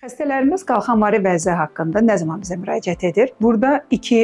Xəstələrimiz qalxanvari vəzi haqqında nə zaman bizə müraciət edir? Burada iki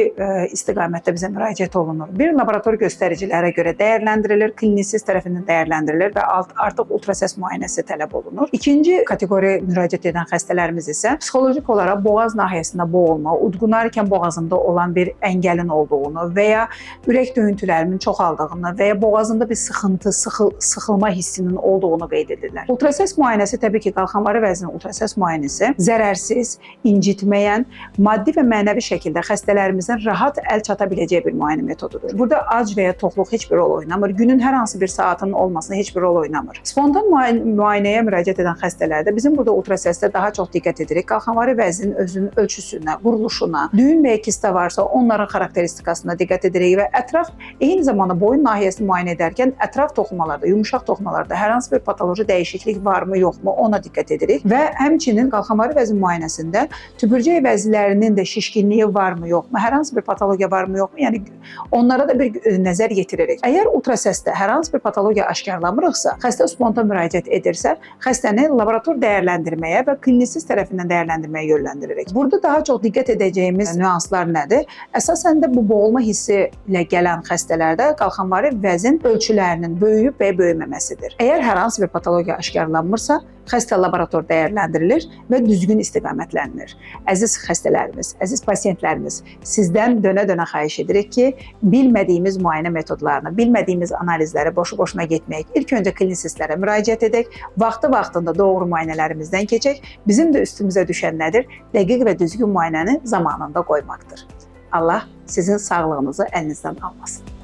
istiqamətdə bizə müraciət olunur. Bir, laborator göstəricilərə görə dəyərləndirilir, klinisist tərəfindən dəyərləndirilir və artıq ultrasəs müayinəsi tələb olunur. İkinci kateqoriya müraciət edən xəstələrimiz isə psixoloji olaraq boğaz nahiyəsində boğulma, udqunarkən boğazında olan bir əngəlin olduğunu və ya ürək döyüntülərinin çoxaldığını və ya boğazında bir sıxıntı, sıxılma hissinin olduğunu qeyd edirlər. Ultrasəs müayinəsi təbii ki, qalxanvari vəzinin ultrasəs müayinəsi zərərsiz, incitməyən, maddi və mənəvi şəkildə xəstələrimizin rahat əl çata biləcəyi bir müayinə metodudur. Burada ac və ya toxluq heç bir rol oynamır. Günün hər hansı bir saatının olmasına heç bir rol oynamır. Spontan müayinəyə müraciət edən xəstələrdə bizim burada ultrasəsdə daha çox diqqət edirik. Qalxanvari vəzinin özünün ölçüsünə, quruluşuna, düyün və ya kista varsa onların xarakteristikasına diqqət edirik və ətraf eyni zamanda boyun nahiyəsini müayinə edərkən ətraf toxumalarda, yumşaq toxumalarda hər hansı bir patoloji dəyişiklik varmı, yoxmu ona diqqət edirik və həmçinin qalxanvari vəzin müayinəsində tüpürcək vəzilərinin də şişkinliyi varmı, yoxmu, hər hansı bir patologiya varmı, yoxmu, yəni onlara da bir nəzər yetiririk. Əgər ultrasəsdə hər hansı bir patologiya aşkarlamırıqsa, xəstə spontan müraciət edirsə, xəstəni laborator dəyərləndirməyə və klinisist tərəfindən dəyərləndirməyə yönləndiririk. Burada daha çox diqqət edəcəyimiz nüanslar nədir? Əsasən də bu boğulma hissi ilə gələn xəstələrdə qalxanvari vəzin ölçülərinin böyüyüb və ya böyüməməsidir. Əgər hər hansı bir patologiya aşkarlanmırsa, xəstə laborator dəyərləndirilir və düzgün istiqamətlənilir. Əziz xəstələrimiz, əziz pasientlərimiz, sizdən dönə-dönə xahiş edirik ki, bilmədiyimiz müayinə metodlarını, bilmədiyimiz analizlərə boşu-boşuna getməyək. İlk öncə klinisistlərə müraciət edək, vaxtı-vaxtında doğru müayinələrimizdən keçək. Bizim də üstümüzə düşən nədir? Dəqiq və düzgün müayinəni zamanında qoymaqdır. Allah sizin sağlığınızı əlinizdən almasın.